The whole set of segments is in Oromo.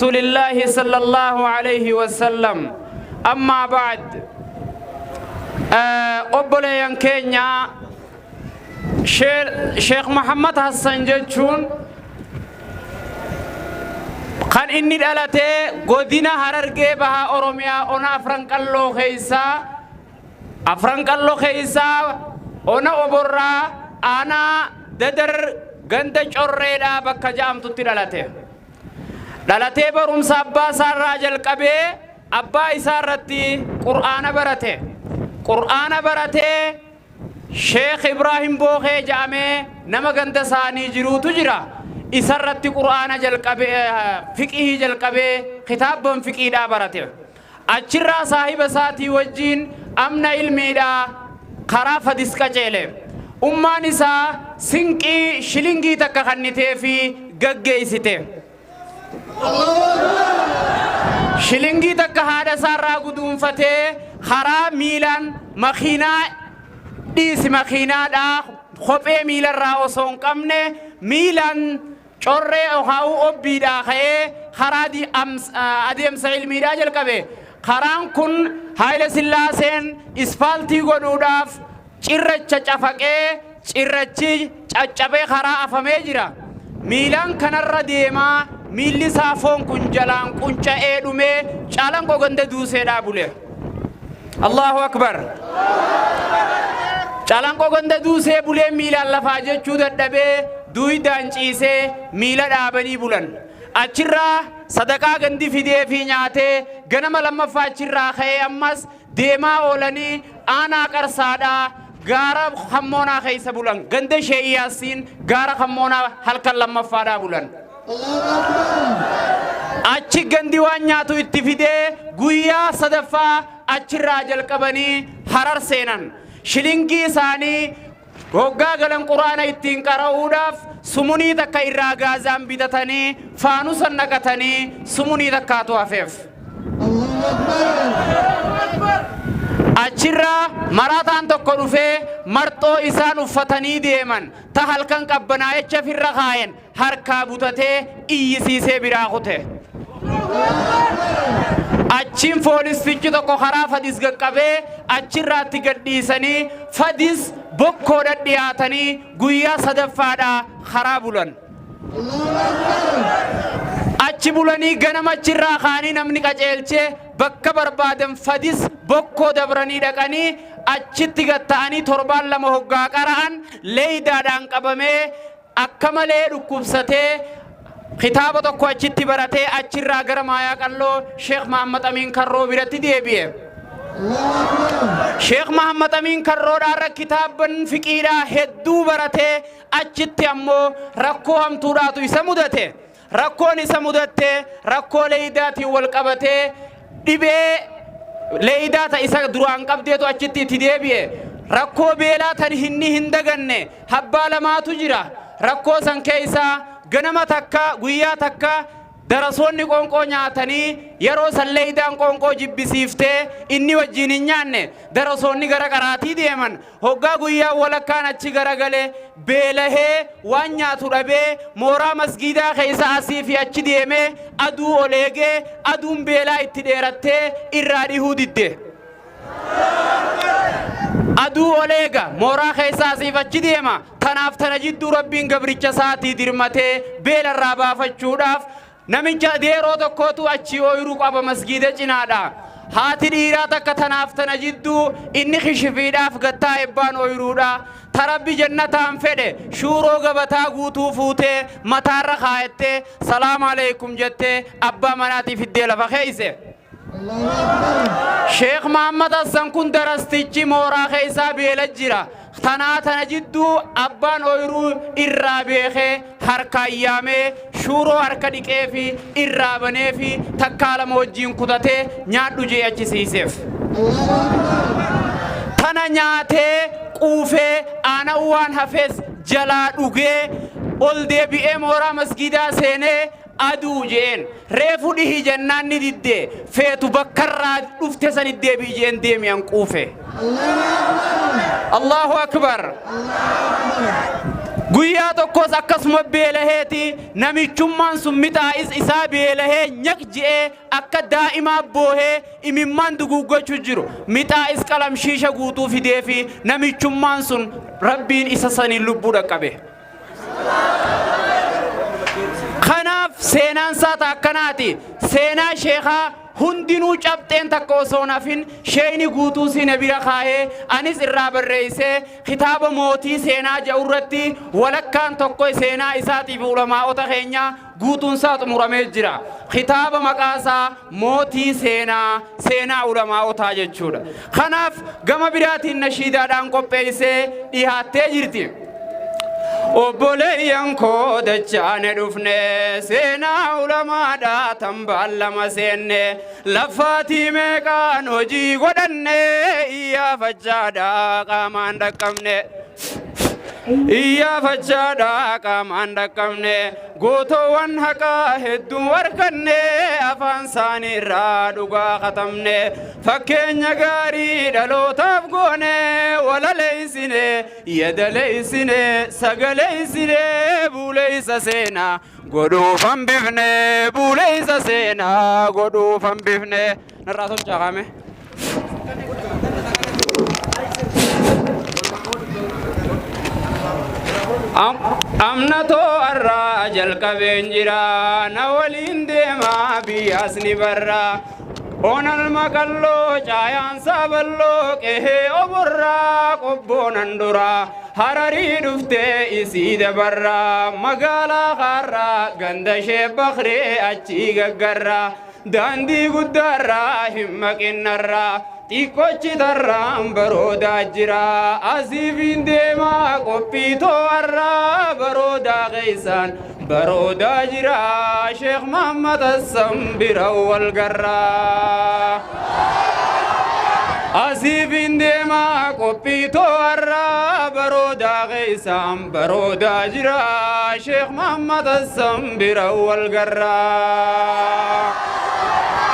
رسول الله صلى الله عليه وسلم. أما بعد، obboleeyyan keenya, Sheekh Muhammad Hassan jechuun kan inni dhalate godina Harargee Bahaa, Oromiyaa, ona Afran Qalloo keessaa, Afran Qalloo keessaa ona Oborraa, aanaa Dadar, ganda Correedhaa bakka ja'amtutti dhalate. Dhalatee barumsa abbaa isaarraa jalqabee abbaa isaa irratti Qur'aana barate. Qur'aana baratee Sheekh Ibraahim Bookee ja'amee nama ganda isaanii jiruutu jira. Isarratti Qur'aana jalqabee, fiqihii jalqabee, kitaabban fiqiidhaa barate. Achirraa saahiba isaatii wajjiin amna ilmiidhaa karaa Fadis qaceele. Ummaan isaa sinqii shilingii takka kannitee fi gaggeessite. Shilingii takka haadha isaarraa guduunfatee karaa miilaan, makiinaa dhiisi, makiinaadhaa kophee miilarraa osoo hin qabne, miilaan Corree ohaa'uu obbiidhaa ka'ee karaa adeemsa ilmiidhaa jalqabe. Karaan kun Haayile Sillaaseen ispaaltii godhuudhaaf cirracha cafaqee, cirrachi caccabee karaa afamee jira. Miilaan kanarra deemaa miilli isaa foon kun jalaan qunca'ee dhumee Calanqoo ganda Duuseedhaa bule. Allahu akbar. Calanqoo ganda Duusee bulee miilaan lafaa jechuu dadhabee duuydaan ciisee miila dhaabanii bulan. Achirraa sadaqaa gandi fidee fi nyaatee ganama lammaffaa achirraa ka'ee ammas deemaa oolanii aanaa Qarsaadhaa gaara Hammoonaa keessa bulan. Ganda Sheeyyaasiin gaara Hammoonaa halkan lammaffaadhaa bulan. Achi gandi waan nyaatu itti fidee guyyaa sadaffaa achirraa jalqabanii Harar seenan. Shilingii isaanii hoggaa galan Quraana ittiin qara'uudhaaf sumunii takka irraa gaazaan bitatanii faanusan naqatanii sumunii takkaatu hafeef. Achirraa maraataan tokko dhufee marxoo isaan uffatanii deeman ta halkan qabbanaa'icha firra kaayan harkaa butatee iyyisiisee biraa kute. Achiin foolistichi tokko karaa Fadis qaqqabee achirraatti gadhiisanii Fadis Bokkoodha dhiyaatanii guyyaa sadaffaadhaa karaa bulan. Achi bulanii ganama achirraa kaanii namni qaceelchee bakka barbaadan Fadis Bokkoo dabranii dhaqanii achitti gatta'anii torbaan 2 hoggaa qara'an leeydaadhaan qabamee akka malee dhukkubsatee kitaaba tokko achitti baratee achirraa gara Maayaa Qalloo Sheekh Mahammad Amiin Karroo biratti deebi'e. Sheekh Mahammad Amiin Karroodhaarra kitaabban fiqiidhaa hedduu baratee achitti ammoo rakkoo hamtuudhaatu isa mudate. Rakkoon isa mudatte rakkoo leeydaatiin wal qabatee dhibee leeydaa ta isa duraan qabdeetu achitti itti deebi'e. Rakkoo beelaa tan hinni hin daganne habbaa lamaatu jira. Rakkoo san keeysaa ganama takka, guyyaa takka darasoonni qoonqoo nyaatanii, yeroo san leeydaan qoonqoo jibbisiiftee inni wajjiin hin nyaanne. Darasoonni gara qaraatii deeman. Hoggaa guyyaan walakkaan achi garagale beelahee waan nyaatu dhabee mooraa masgiidaa keessa asii fi achi deemee aduu ol eegee aduun beelaa itti dheerattee irraa dhihuu didde. Aduu ol eega mooraa keessa asiif achi deema. Tanaaf tana jidduu Rabbiin gabricha isaatii dirmatee beela irraa baafachuudhaaf namicha deeroo tokkootu achii ooyruu qaba masgiida cinaadha. Haati dhiiraa takka tanaaf tana jidduu inni kishifiidhaaf gattaa ebbaan ooyruudha. Ta Rabbi jannataan fedhe shuuroo gabataa guutuu fuutee mataarra kaayattee salaam aleeykum jettee abbaa manaatii fiddee lafa keeyse. Sheekh Mahammad Hassan kun darastichi mooraa keessaa beela jira. Tanaa tana jidduu abbaan ooyruu irraa beekee harkaan yaamee shuuroo harka dhiqee fi irraa banee fi takkaa lama wajjiin kutatee nyaadhu jee achisiiseef. Tana nyaatee quufee aanan waan hafes jalaa dhugee ol deebi'ee mooraa masgiidaa seenee aduu je'een. Reefu dhihi jennaan ni didde. Feetu bakkarraa dhufte sanit deebi'i je'een, deemi an quufe. Allahu akbar. Guyyaa tokkos akkasuma beelaheeti namichummaan sun mixaa'is isaa beelahee nyaq ji'ee akka daa'imaa boohee imimmaan duguuggachuu jiru. Mixaa'is qalamshiisha guutuu fideefi namichummaan sun Rabbiin isa saniin lubbuu dhaqqabe. Kanaaf seenaan isaa ta akkanaati. Seenaa sheekaa hundinuu cabxeen takka osoo hin hafin sheeyni guutuu si na bira kaahee anis irraa barreessee kitaaba mootii seenaa jedhu irratti walakkaan tokko seenaa isaatii fi ulamaa'ota keenyaa guutuun isaa xumuramee jira. Kitaaba maqaa isaa mootii seenaa seenaa ulamaa'otaa jechuudha. Kanaaf gama biraatiin nashiidaadhaan qopheessee dhihaattee jirti. Obboleeyyan koo dachaane dhufne seenaa ulamaadhaa tan baallama seenne laffaatii meeqaan hojii godhanne iyyaafachaadhaa qaamaan dhaqqabne. Iyyaafachaadhaa qaamaan dhaqqabne Gootowwan haqaa hedduu arganne afaan isaanii irraa dhugaa katabne fakkeenya gaarii dhalootaaf goone walaleessine yadaleessine sagaleessine buuleessa seenaa godhuuf hambifne buuleessa seenaa godhuuf hambifne narraa tolchaa kaame. Amnatoo arraa jalqabeen jira na waliin deemaa biyyaas ni barra. Onal maqalloo caayaan saaballoo qehee oborraa qobboonan dura hararii dhuftee isii dabarra magaalaa kaarraa ganda ishee bakree achii gaggarra. Daandii guddaarraa hin maqinnarraa xiqqochi tarraan baroodaa jira asiifiin deemaa qophii too'arraa baroodaa keessaan baroodaa jira Sheekh Mahammad Hassan bira wal garraa. Asiifiin deemaa qophii too'arraa baroodaa keessaan baroodaa jira Sheekh Mahammad Hassan bira wal garraa.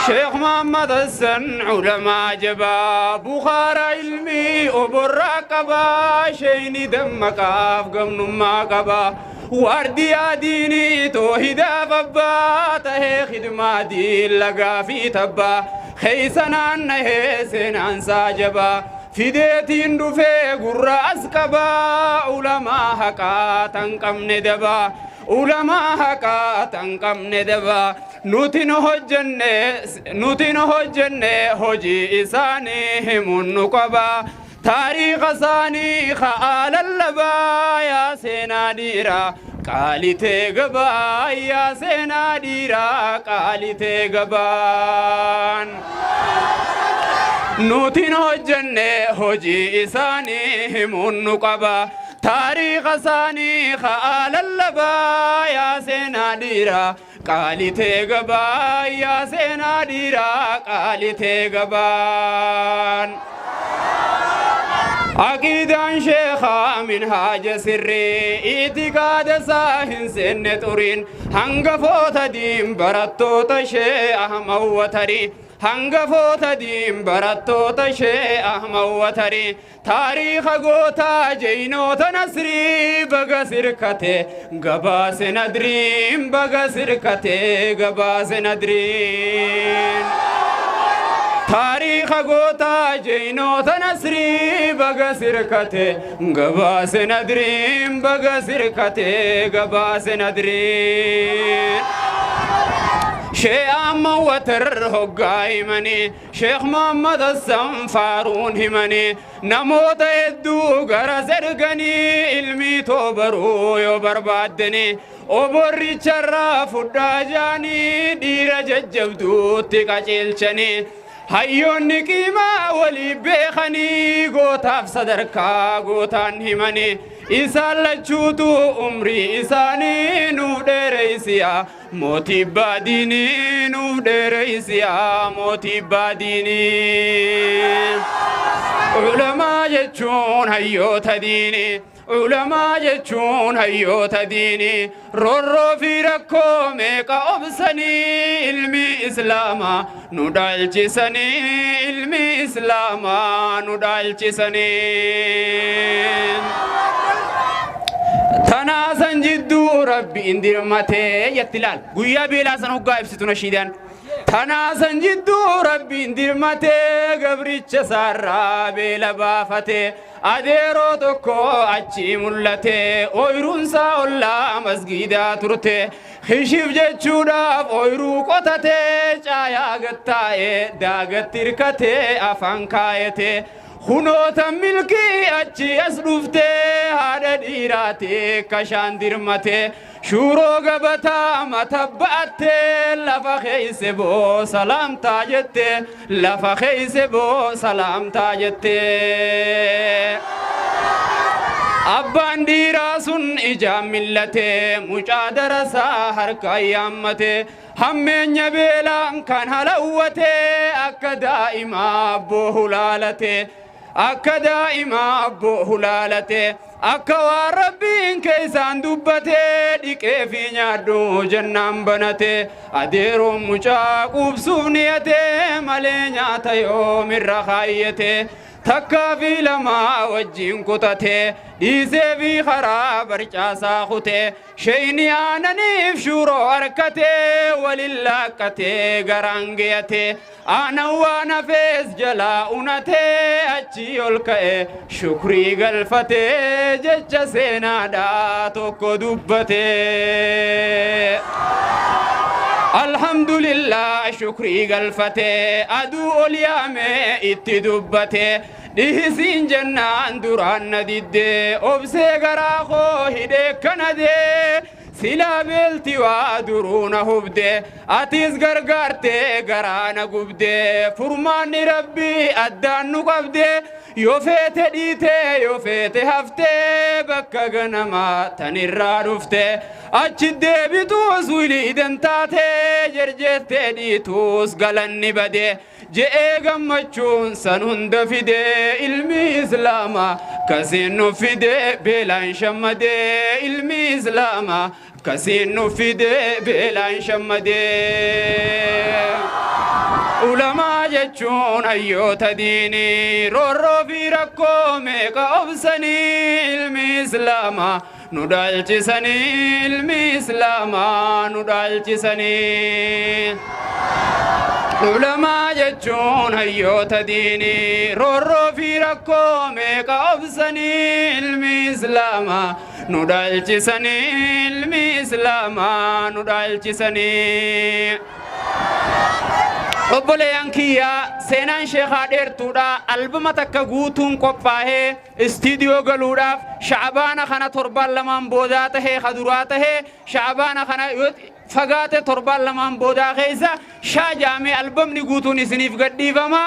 Sheekh Mahammad Hassan ulamaa jabaa Bukhaara ilmii oborraa qabaa sheeyni dammaqaaf gamnummaa qabaa. Waardiyaa diinii toohidaaf abbaa tahee khidmaa diin lagaa fi tabbaa keessa naannahee seenaansaa jabaa fideetiin dhufee gurra as qabaa ulamaa haqaa tan qabne dabaa ulamaa haqaa tan qabne dabaa nuti nu hojjenne nuti nu hojjenne hojii isaanii himuun nu qabaa Taariikha isaanii ka'aa lallabaa yaa seenaa dhiiraa qaalitee gabaa yaa seenaa dhiiraa qaalitee gabaan. Nutin hojjenne hojii isaanii himuun nu qaba. Taariikha isaanii ka'aa lallabaa yaa seenaa dhiiraa qaalitee gabaa yaa seenaa dhiiraa qaalitee gabaan. Aqiidaan sheekaa minhaaja sirrii itiqaada isaa hin seenne xuriin hangafoota diin barattoota shee Ahmad Watarii hangafoota diin barattoota shee Ahmad Watarii Taariikha gootaa jeynoota nasrii baga sirkate gabaase nadriin baga sirkate gabaase nadriin. Taariikha gootaa jeynoota nasrii baga sirkate gabaase nadriin baga sirkate gabaase nadriin. Shee amma watar hoggaa himanii Sheekh Muhammad Hassan faaruun himanii namoota hedduu gara erganii ilmii too baruu yoo barbaaddanii oborricharraa fudhaa jaanii dhiira jajjabduutti qaceelchanii hayyoonni qiimaa walii beekanii gootaaf sadarkaa gootaan himanii isaan lachuutu umrii isaanii nuuf dheereysiya Mootii baadiinii nuuf dheereysi yaa mootii baadiinii. Ulamaa jechuun hayyoota diinii. Ulamaa jechuun hayyoota diinii. Roorroo fi rakkoo meeqa obsanii ilmi islaamaa nu dhaalchisanii ilmi islaamaa nu dhaalchisanii. Tanaa san jidduu Rabbiin dirmatee jetti laal. Guyyaa beelaa san hoggaa ibsitu nashiidaan. Tanaa san jidduu Rabbiin dirmatee gabricha isaarraa beela baafatee adeeroo tokko achii mul'ate ooyiruunsaa ollaa masgiidaa turte hishif jechuudhaaf ooyiruu qotatee caayaa gattaa'ee daagatti hirkatee afaan kaayete Kunoo tan milkii achi as dhuftee haadha dhiiraati kashaan dirmate shuuroo gabataa mata ba'attee lafa keeyse boo salaamtaa jette lafa keeyse boo salaamtaa jette. Abbaan dhiiraa sun ijaan millate mucaa darasaa harkaan yaammate Hammeenya beelaan kan halawwate akka daa'imaa boohu laalate akka daa'imaa boohu laalate akka waan Rabbiin keessaan dubbate dhiqee fi nyaadhu jennaan banate adeeroon mucaa quubsuuf niyate malee nyaata yoomirra kaayyate Takkaa fi lamaa wajjin kutate dhiisee fi karaa barcaasaa kute sheeyni aananiif shuuroo arkate walin laaqqate garaan geeyate aanan waan hafees jalaa unate achii ol ka'e shukrii galfate jecha seenaadhaa tokko dubbate. Alhamdulillah shukrii galfate aduu ol yaame itti dubbate dhihisiin jennaan duraan na didde obsee garaa koo hidhee kana dee silaa beelti waa duruu na hubde atis gargaarte garaa na gubde furmaanni rabbii addaan nu qabde Yoo feete dhiitee yoo feete haftee bakka ganamaa tanirraa dhufte achi deebituus wiliidan taatee jerjettee dhiituus galanni bade je'ee gammachuun san hunda fide ilmi islaamaa kasiin nu fide beelaan shammadee ilmi islaamaa Kasiin nu fide beelaan shammadee. Ulamaa jechuun hayyoota diinii roorroo fi rakkoo meeqa obsanii ilmi islaamaa nu dhaalchisanii ilmi islaamaa nu dhaalchisanii. Ulamaa jechuun hayyoota diinii roorroo fi rakkoo meeqa obsanii ilmi islaamaa nu dhaalchisanii ilmi islaamaa nu dhaalchisanii. Obboleeyyan kiyya seenaan sheekaa dheertuudha albama takka guutuun qophaa'ee istiidiyoo galuudhaaf sha'abaana kana torbaan lamaan boodaa tahee ka duraa tahee sha'abaana kana yoo fagaate torbaan lamaan boodaa keessa shaa jaamee albamni guutuun isiniif gadhiifama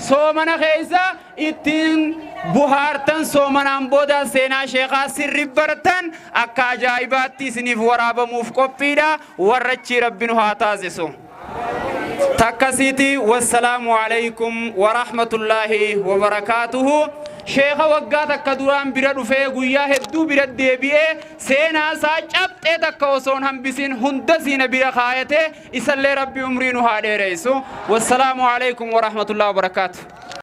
soomana keessa ittiin buhaartan soomanaan booda seenaa sheekaa sirri bartan akka ajaa'ibaatti isiniif waraabamuuf qophiidha warrachii rabbi nu haa taasisu. Takkasiiti wassalaamu alaikum warahmatullaahi wabarakaatuhu. Sheekha waggaa takka duraan bira dhufee guyyaa hedduu bira deebi'ee seenaa isaa cabxee takka osoo hin hambisin hunda siina bira kaayate isallee rabbi umrii nu haa dheereysu. Wassalaamu alaikum warahmatullaahi wabarakaatuh.